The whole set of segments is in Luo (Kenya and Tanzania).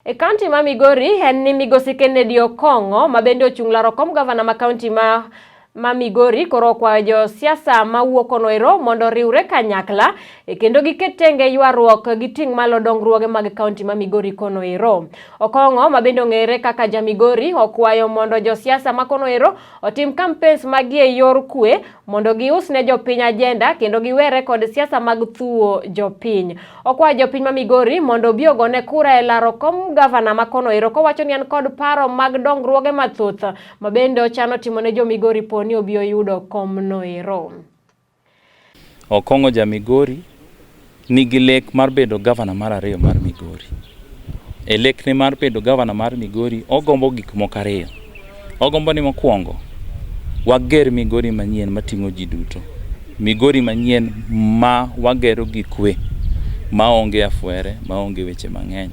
E kaunti ma Migori en ni migosi Kennedy Okong'o ma bende ochung' laro kom gavana ma kaunti ma Migori koro okwayo josiasa mawuok kono ero mondo oriwre kanyakla kendo giket tenge ywaruok giting' malo dongruoge mag kaunti ma Migori kono ero. Okong'o ma bende ong'ere kaka ja Migori okwayo mondo josiasa ma kono ero otim campaigns magi e yor kwe mondo gius ne jopiny agenda kendo giwere kod siasa mag thuo jopiny. Okwayo jopiny ma Migori mondo obi ogone kura e laro kom gavana ma kono ero kowacho ni en kod paro mag dongruoge mathoth ma bende ochano timo ne jo Migori po ni obi oyudo komno ero. Okong'o ja Migori nigi lek mar bedo gavana mar ariyo mar Migori. E lekne mar bedo gavana mar Migori, ogombo gik moko ariyo. Ogombo ni mokwongo, wager Migori manyien mating'o ji duto. Migori manyien ma wagero gi kwe, maonge afwere, maonge weche mang'eny.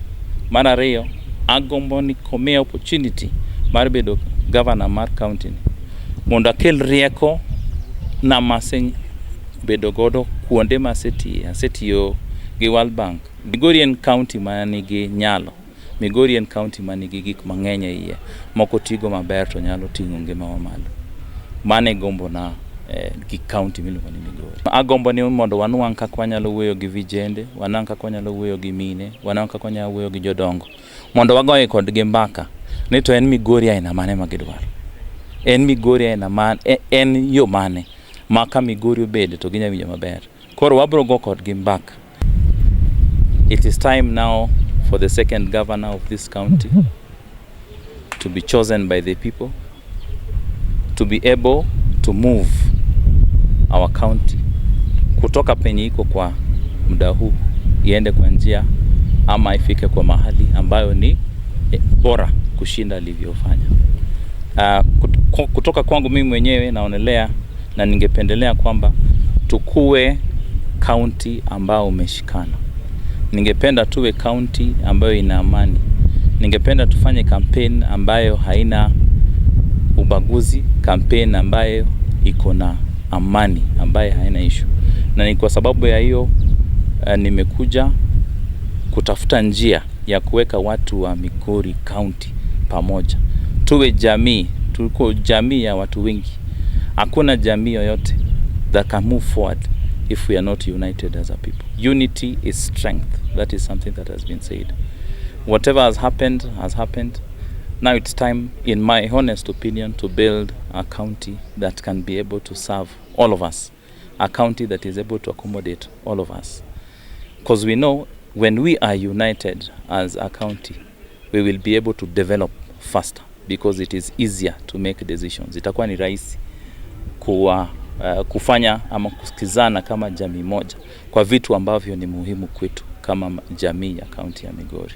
Mar ariyo, agombo ni komiya opportunity mar bedo gavana mar county ni, mondo akel rieko na masebedo godo kuonde masetiye. Asetiyo gi World Bank. Migori en county manigi nyalo. Migori en county manigi gik mang'eny e iye. Moko tigo maber to nyalo ting'o ngimawa malo. Mano e gombona gi county miluongo ni Migori. Agombo ni mondo wanwang' kaka wanyalo wuoyo gi vijende, wanwang' kaka wanyalo wuoyo gi mine, wanwang' kaka wanyalo wuoyo gi jodongo. Mondo wagoye kodgi mbaka ni to en Migori aina mane ma gidwaro. En Migori aina mane, en yo mane ma ka Migori obede to ginyalo winjo maber. Koro wabro go kodgi mbaka. It is time now for the second governor of this county to be chosen by the people, to be able to move our county kutoka penye iko kwa muda huu iende kwa njia ama ifike kwa mahali ambayo ni bora kushinda alivyofanya. Kutoka kwangu mimi mwenyewe naonelea na ningependelea kwamba tukue county ambao umeshikana. Ningependa tuwe county ambayo ina amani. Ningependa tufanye campaign ambayo haina ubaguzi, campaign ambayo iko na amani, ambayo haina issue. Na ni kwa sababu ya hiyo nimekuja kutafuta njia ya kuweka watu wa Migori County pamoja. Tuwe jamii, tuko jamii ya watu wengi. Hakuna jamii yoyote that can move forward if we are not united as a people. Unity is strength. That is something that has been said. Whatever has happened, has happened. Now it's time, in my honest opinion, to build a county that can be able to serve all of us. A county that is able to accommodate all of us. Because we know when we are united as a county, we will be able to develop faster because it is easier to make decisions. Itakuwa ni rahisi kufanya ama kusikizana kama jamii moja kwa vitu ambavyo ni muhimu kwetu kama jamii ya kaunti ya Migori.